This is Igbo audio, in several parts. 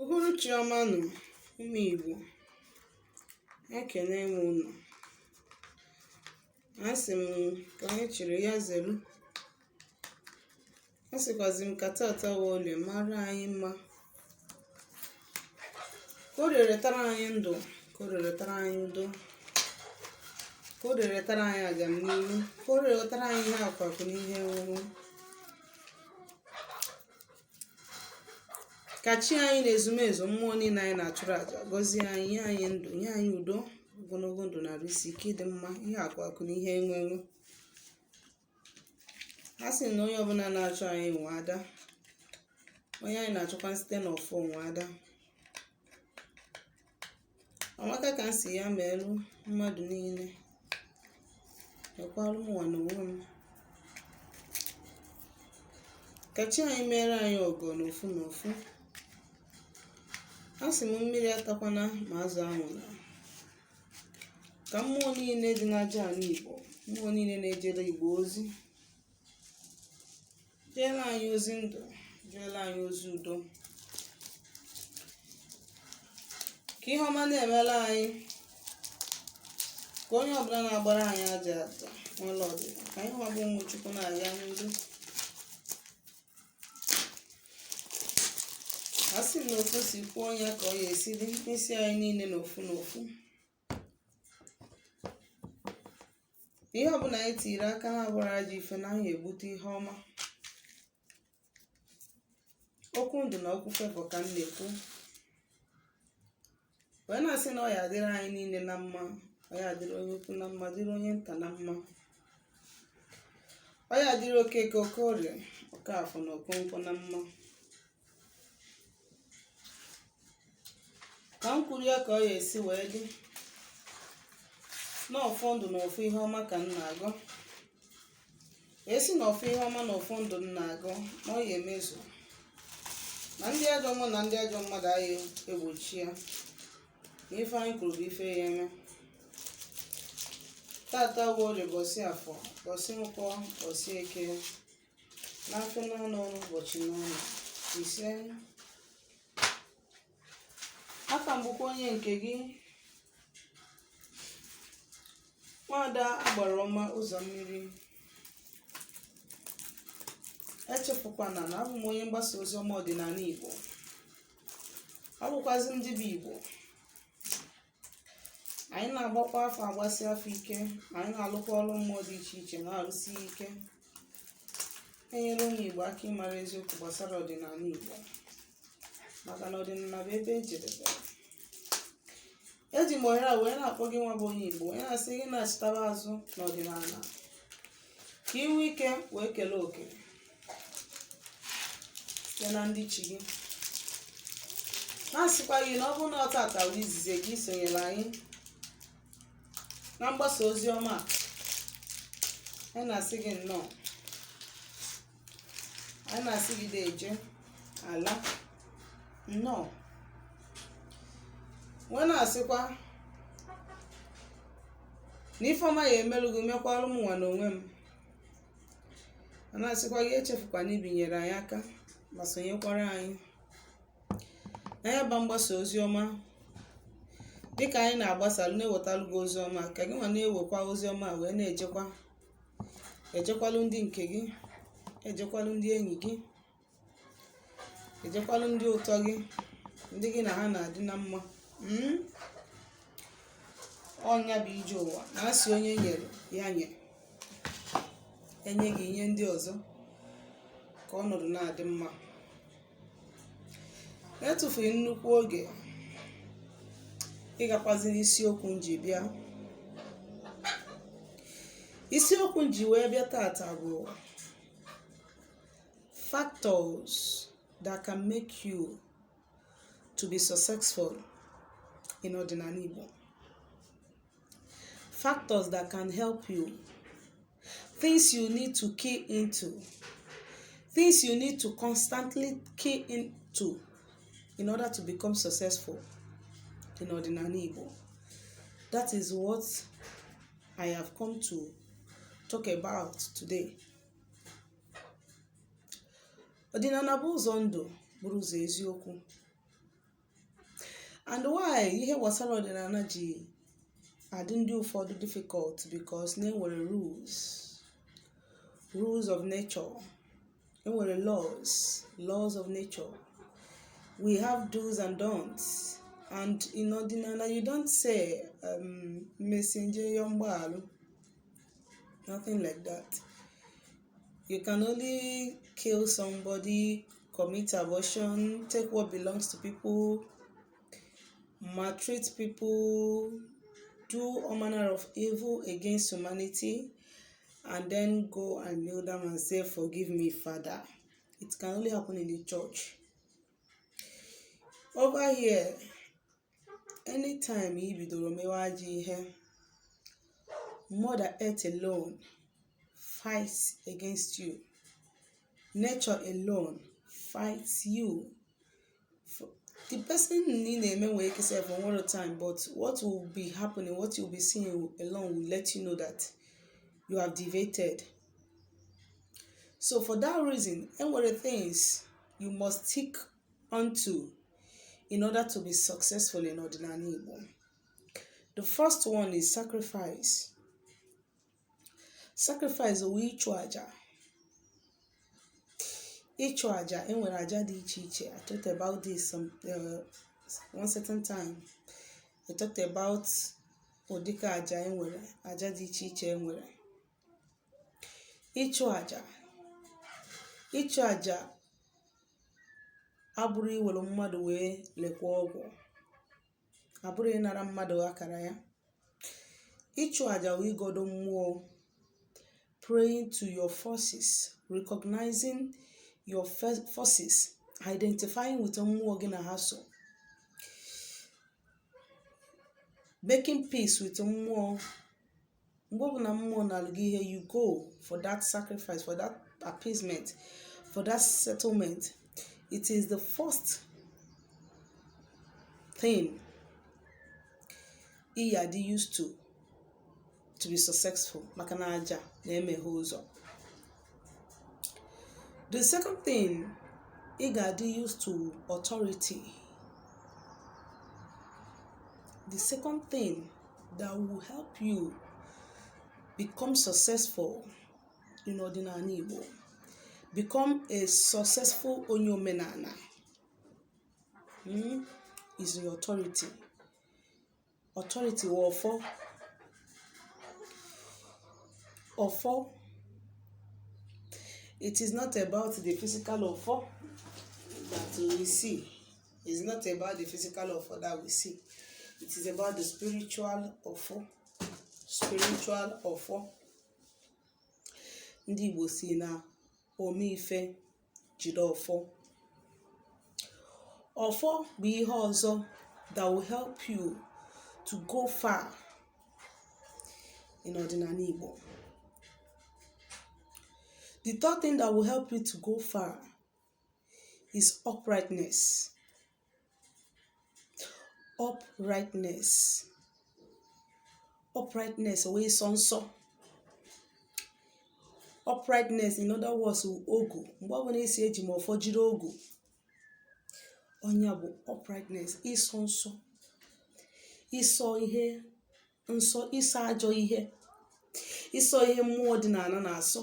Uhuruchi ọma nụ, ụmụ Igbo. Ekene m unu. Asị m ka onye chiri ya zelu. Asịkwazi m ka tata wụ olie mara anyị mma. Ka orie retara anyị ndụ, ka orie retara anyị udo, ka orie retara anyị agamnihu, ka orie retara anyị ihe akụ akụ na ihe enwe enwe. Ka chi anyị na ezumezu mmụọ niile anyị na-achụrụ àjà gọzie anyị, nye anyị ndụ, nye anyị udo, ogologo ndụ na arụ isi ike, ịdị mma, ihe akụ akụ na ihe enwe enwe. A sị na onye ọbụla na-achọ anyị nwe ada, onye anyị na-achọkwa site n'ọfọ nwe ada. Ọmaka ka m si ya meelu mmadụ niile, mekwalụ mụnwa na onwe m. Ka chi anyị meere anyị ọgọ n'ofu n'ofu. A sị m mmiri atakwana ma azụ anwụna. Ka mmụọ niile dị n'aja ala Igbo, mmụọ niile na-ejere Igbo ozi, jeere anyị ozi ndụ, jeere anyị ozi udo. Ka ihe ọma na-emere anyị, ka onye ọbụla na-agbara anyị aja aja nwere ọdịda, ka anyị nwa bụ ụmụ Chukwu na-aga n'iru. A sị m na otu si kwuo ya ka ọ ya esi dị n'isi anyị niile n'ofu n'ofu. Ihe ọbụla anyị tiri aka na-abụrọ ajọ ife na anyị egbute ihe ọma. Okwu ndụ na okwu favour ka m na-ekwu, wee na-asị na ọ ya adịrị anyị niile na mma, ọ ya adịrị onye ukwu na mma, dịrị onye nta na mma, ọ ya adịrị Okeke, Okorie, Okafọ na Okonkwo na mma. Ka m kwuru ya ka ọ ya esi wee dị n'ọfọ ndụ na ọfọ ihe ọma ka m na-agọ. Esi na ọfọ ihe ọma na ọfọ ndụ m na-agọ na ọ ya emezu, na ndị ajọ mmụọ na ndị ajọ mmadụ agaghị egbochi ya, na ife anyị kwuru bụ ife ya eme. Tata bụ orie, bọsị afọ, bọsị nkwọ, bọsị eke, n'afịa n'anọ, n'ụbọchị n'anọ. Ise. Aka m bụkwa onye nke gị, nwaada agbara ọma ụzọ mmiri. Echefukwana na abụ m onye mgbasa ozi ọma ọdịnala Igbo, abụkwazi m dibịa Igbo. Anyị na-agbakwa afa, agbasi afa ike. Anyị na-alụkwa ọrụ mmụọ dị iche iche, na-arụsi ike, enyere ụmụ Igbo aka ịmara eziokwu gbasara ọdịnala Igbo, maka na ọdịnala bụ ebe ejedebe. Eji m ohere a wee na-akpọ gị nwa bụ onye Igbo, wee na-asị gị na-achịtaba azụ n'ọdịnala ka ị nwee ike wee kelee oke site na ndị chi gị. Na-asịkwa gị na ọ bụrụ na ọ tata bụ izizi gị sonyere anyị na mgbasa ozi ọma a, anyị na-asị gị nnọọ, anyị na-asị gị deeje ala nnọọ, wee na-asịkwa na ife ọma ya emelụ gị, mekwalụ m nwa n'onwe m. A na-asịkwa gị echefukwana ibinyere anyị aka ma sonyekwara anyị na ya bụ mgbasa ozi ọma, dịka anyị na-agbasalụ na-ewetalụ gị ozi ọma, ka gị nwa na-ewekwa ozi ọma wee na-ejekwa ejekwalụ ndị nke gị, ejekwalụ ndị enyi gị, ejekwalụ ndị ụtọ gị, ndị gị na ha na-adị na mma. Ọnya bụ ije ụwa na asị onye nyere ya nye, enye gị nye ndị ọzọ ka ọnọdụ na-adị mma. Etufughị nnukwu oge ịgakwazi n'isiokwu m ji bịa. Isiokwu m ji wee bịa tata bụ factors that can make you to be successful in ọdịnala Igbo, factors that can help you, things you need to key into, things you need to constantly key into in order to become successful in ọdịnala Igbo. That is what I have come to talk about today. Ọdịnala bụ ụzọ ndụ, bụrụ ụzọ eziokwu. And why ihe gbasara ọdịnala ji adị ndị ụfọdụ difficult? Because na enwere rules, rules of nature, enwere laws, laws of nature. We have do's and don'ts, and in ọdịnala you don't say messenger mgbaghalụ, nothing like that. You can only kill somebody, commit abortion, take what belongs to people, maltreat people, do all manner of evil against humanity, and then go and kneel down and say, "Forgive me, Father." It can only happen in the church. Over here, anytime i bidoro mewe ajọ ihe, Mother Earth alone fights against you. Nature alone fights you. The person ị na-eme nwere ike sef onwero time, but what will be happening, what you will be seeing alone will let you know that you have deviated. So for that reason, enwere things you must stick onto in order to be successful in ọdịnala Igbo. The first one is sacrifice. Sacrifice wụ ịchụ aja. Ịchụ aja, enwere aja dị iche iche. I talked about this some one certain time. I talked about ụdịka aja enwere, aja dị iche iche enwere. Ịchụ aja, ịchụ aja abụrụ iwere mmadụ wee lekwa ọgwụ, abụrụ ịnara mmadụ akara ya. Ịchụ aja wụ igodo mmụọ, praying to your forces, recognizing your forces, identifying with mmụọ gị na ha so, making peace with mmụọ. Mgbe ọbụla mmụọ na-alụ gị ihe, you go for that sacrifice, for that appeasement, for that settlement. It is the first thing ị ya dị used to be successful, maka na aja na-emeghe ụzọ. The second thing ị ga-adị used to, authority. The second thing that will help you become successful in ọdịnala Igbo, become a successful onye omenala, is your authority. Authority wụ ọfọ. Ọfọ, it is not about the physical ọfọ that we see. It's not about the physical ọfọ that we see. It is about the spiritual ọfọ. Spiritual ọfọ. Ndị Igbo si na ome ife jide ọfọ. Ọfọ bụ ihe ọzọ that will help you to go far in ọdịnala Igbo. The third thing that will help you to go far is uprightness. Uprightness. Uprightness wee sọ nsọ. Uprightness, in other words, wụ ogu. Mgbe ọbụla esi eji m ọfọ jiri ogu, ọnya bụ uprightness, ịsọ nsọ, ịsọ ihe nsọ, ịsọ ajọ ihe, ịsọ ihe mmụọ ọdịnala na-asọ,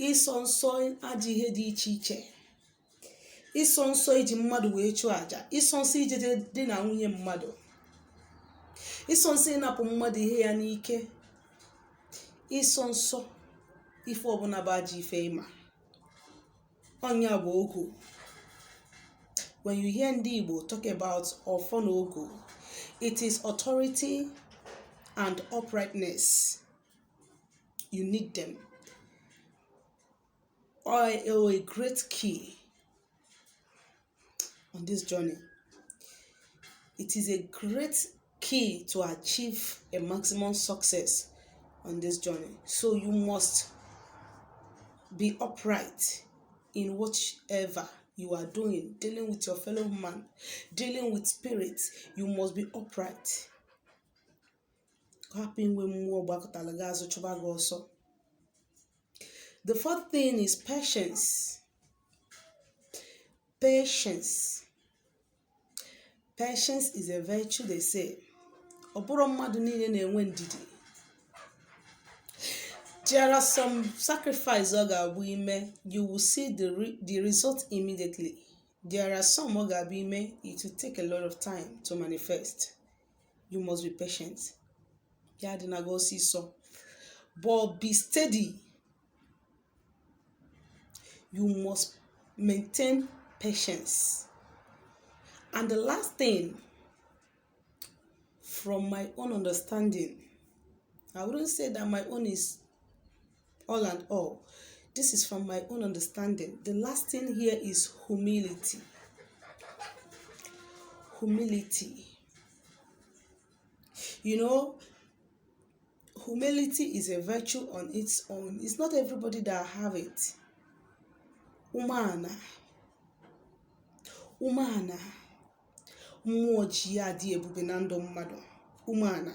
ịsọ nsọ ajọ ihe dị iche iche, ịsọ nsọ iji mmadụ wee chụọ àjà, ịsọ nsọ ije dị na nwunye mmadụ, ịsọ nsọ ịnapụ mmadụ ihe ya n'ike, ịsọ nsọ ife ọbụla bụ ajọ ife. Ịma ọnya bụ ogu. When you hear ndị Igbo talk about ọfọ na ogu, it is authority and uprightness. You need them, or a great key on this journey. It is a great key to achieve a maximum success on this journey. So you must be upright in whatever you are doing, dealing with your fellow man, dealing with spirits. You must be upright. Hapụ inwe mmụọ gbakọtara gị azụ chụba gị ọsọ. The fourth thing is patience. Patience. Patience is a virtue, they say. Ọ bụrụ mmadụ niile na-enwe ndidi. There are some sacrifice ọ ga-abụ ime, you will see the result immediately. There are some ọ ga-abụ ime, it will take a lot of time to manifest. You must be patient. Ya adịna gị ọsịsọ, but be steady. You must maintain patience. And the last thing, from my own understanding, I wouldn't say that my own is all and all. This is from my own understanding. The last thing here is humility. Humility. Humility is a virtue on its own. It's not everybody that have it. Umeala. Umeala. Mmụọ ji ya adị ebube na ndụ mmadụ. Umeala.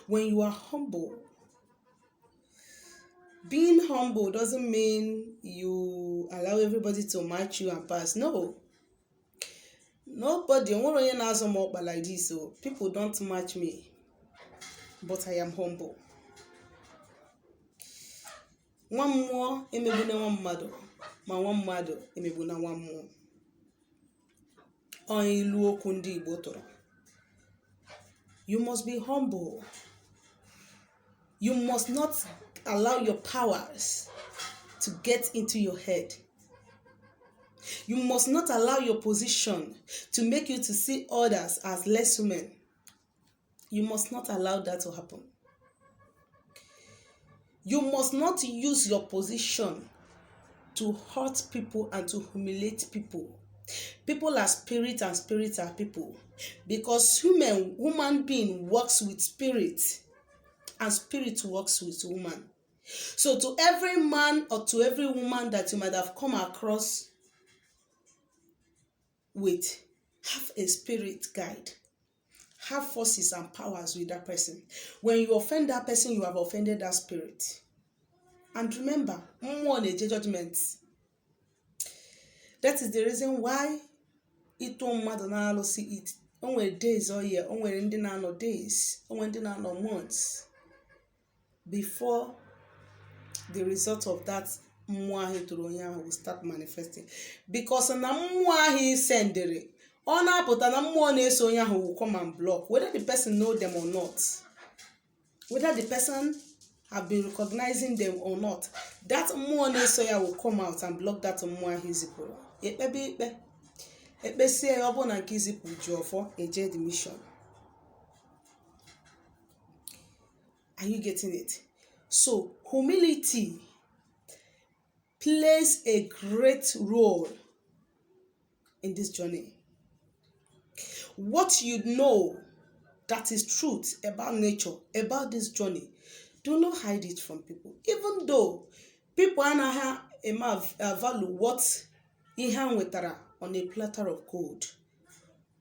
When you are humble, being humble doesn't mean you allow everybody to match you and pass. No. Nobody, onwere onye na-azọ m ọkpa like this. So people don't match me. But I am humble. Nwa mmụọ emegbuna nwa mmadụ, ma nwa mmadụ emegbuna nwa mmụọ. Ọ ilu okwu ndị Igbo tụrụ. You must be humble. You must not allow your powers to get into your head. You must not allow your position to make you to see others as less human. You must not allow that to happen. You must not use your position to hurt people and to humiliate people. People are spirit and spirits are people. Because human being works with spirit and spirit works with woman. So to every man or to every woman that you might have come across with, have a spirit guide. Have forces and powers with that person. When you offend that person, you have offended that spirit. And remember, mmụọ na-eje judgment. That is the reason why ịtụ mmadụ na-alụsị it, o nwere days o year, o nwere ndị na-anọ days, o nwere ndị na-anọ months before the result of that mmụọ ahụ tụrụ onye ahụ will start manifesting, because na mmụọ ahụ isendịrị ọ na-apụta na mmụọ na-eso onye ahụ will come and block, whether the person know them or not, whether the person have been recognizing them or not. That mmụọ na-eso ya will come out and block that mmụọ ahụ izipụrụ. Ekpebe ikpe, ekpesie ya, ọ bụ na nke izipụ ji ọfọ eje the mission. Are you getting it? So humility plays a great role in this journey. What you know that is truth about nature, about this journey, do not hide it from people. Even though people anaghị eme value what ihe ha nwetara on a platter of gold.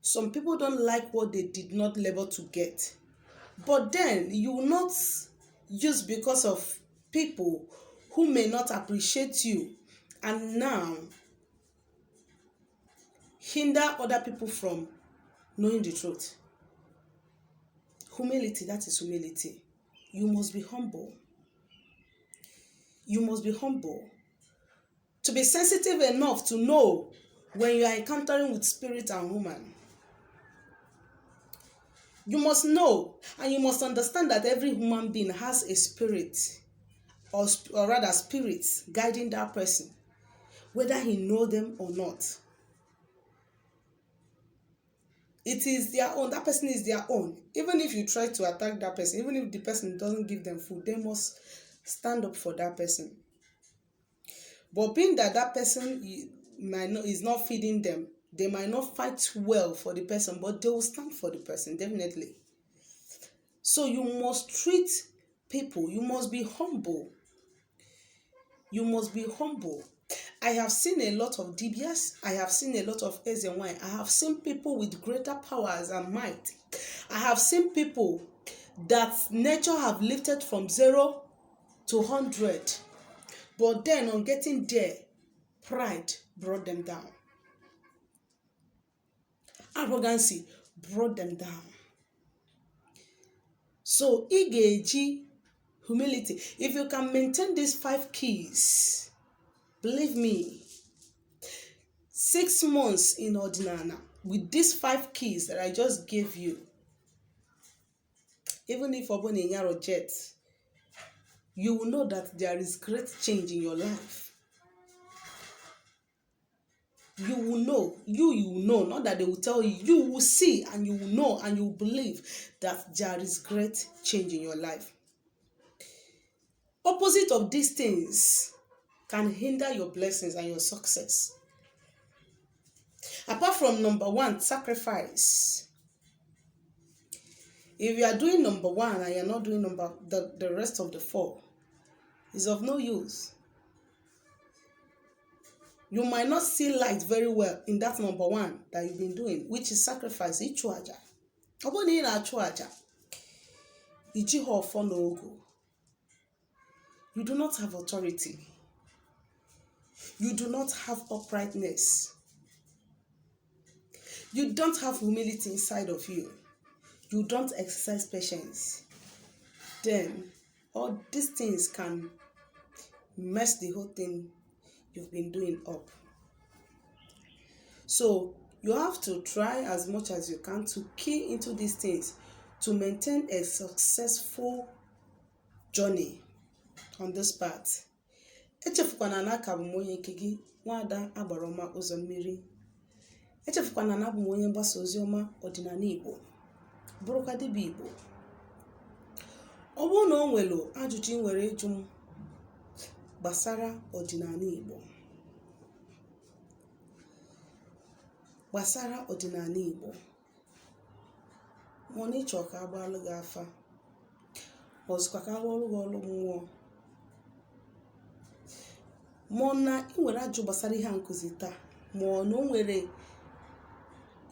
Some people don't like what they did not labor to get. But then you will not use because of people who may not appreciate you and now hinder other people from knowing the truth. Humility, that is humility. You must be humble. You must be humble. To be sensitive enough to know when you are encountering with spirit and woman. You must know and you must understand that every human being has a spirit, or rather spirits guiding that person, whether he know them or not. It is their own. That person is their own. Even if you try to attack that person, even if the person doesn't give them food, they must stand up for that person. But being that that person might not, is not feeding them, they might not fight well for the person, but they will stand for the person, definitely. So you must treat people, you must be humble. You must be humble. I have seen a lot of dibias. I have seen a lot of Ezenwanyị. I have seen people with greater powers and might. I have seen people that nature have lifted from 0 to 100. But then on getting there, pride brought them down. Arrogancy brought them down. So ị ga-eji humility. If you can maintain these five keys, believe me, 6 months in ọdịnala with these five keys that I just gave you, even if ọ bụ na ịnyarọ jet, you will know that there is great change in your life. You will know, you will know, not that they will tell you, you will see and you will know and you will believe that there is great change in your life. Opposite of these things can hinder your blessings and your success. Apart from number one, sacrifice, if you are doing number one and you're not doing number the rest of the four, is of no use. You might not see light very well in that number one that you've been doing, which is sacrifice, ịchụ aja. Ọ bụrụ na ị na-achụ aja, iji ha ọfọ n'ogu, you do not have authority, you do not have uprightness, you don't have humility inside of you, you don't exercise patience, then all these things can mess the whole thing you've been doing up. So you have to try as much as you can to key into these things to maintain a successful journey on this path. Echefukwana na aka bụ m onye nke gị, Nwaada Agbara Ọma Ụzọ Mmiri. Echefukwana na abụ m onye mgbasa ozi ọma ọdịnala Igbo, bụrụkwa dibịa Igbo. Ọ bụrụ na o nwere ajụjụ ị nwere ịjụ m gbasara ọdịnala Igbo, gbasara ọdịnala Igbo, ma ọ na ịchọ ka agbaalụ gị afa, ma ọzọkwa ka arụọrụ gị ọrụ mmụọ, ma ọ na ị nwere ajụjụ gbasara ihe a nkụzi taa, ma ọ na o nwere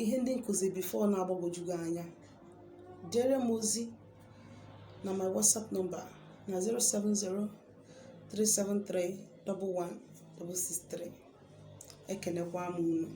ihe ndị nkụzi before na-agbagwoju gị anya, dere m ozi na my WhatsApp number na 070 373 11 663. Ekenekwa m unu.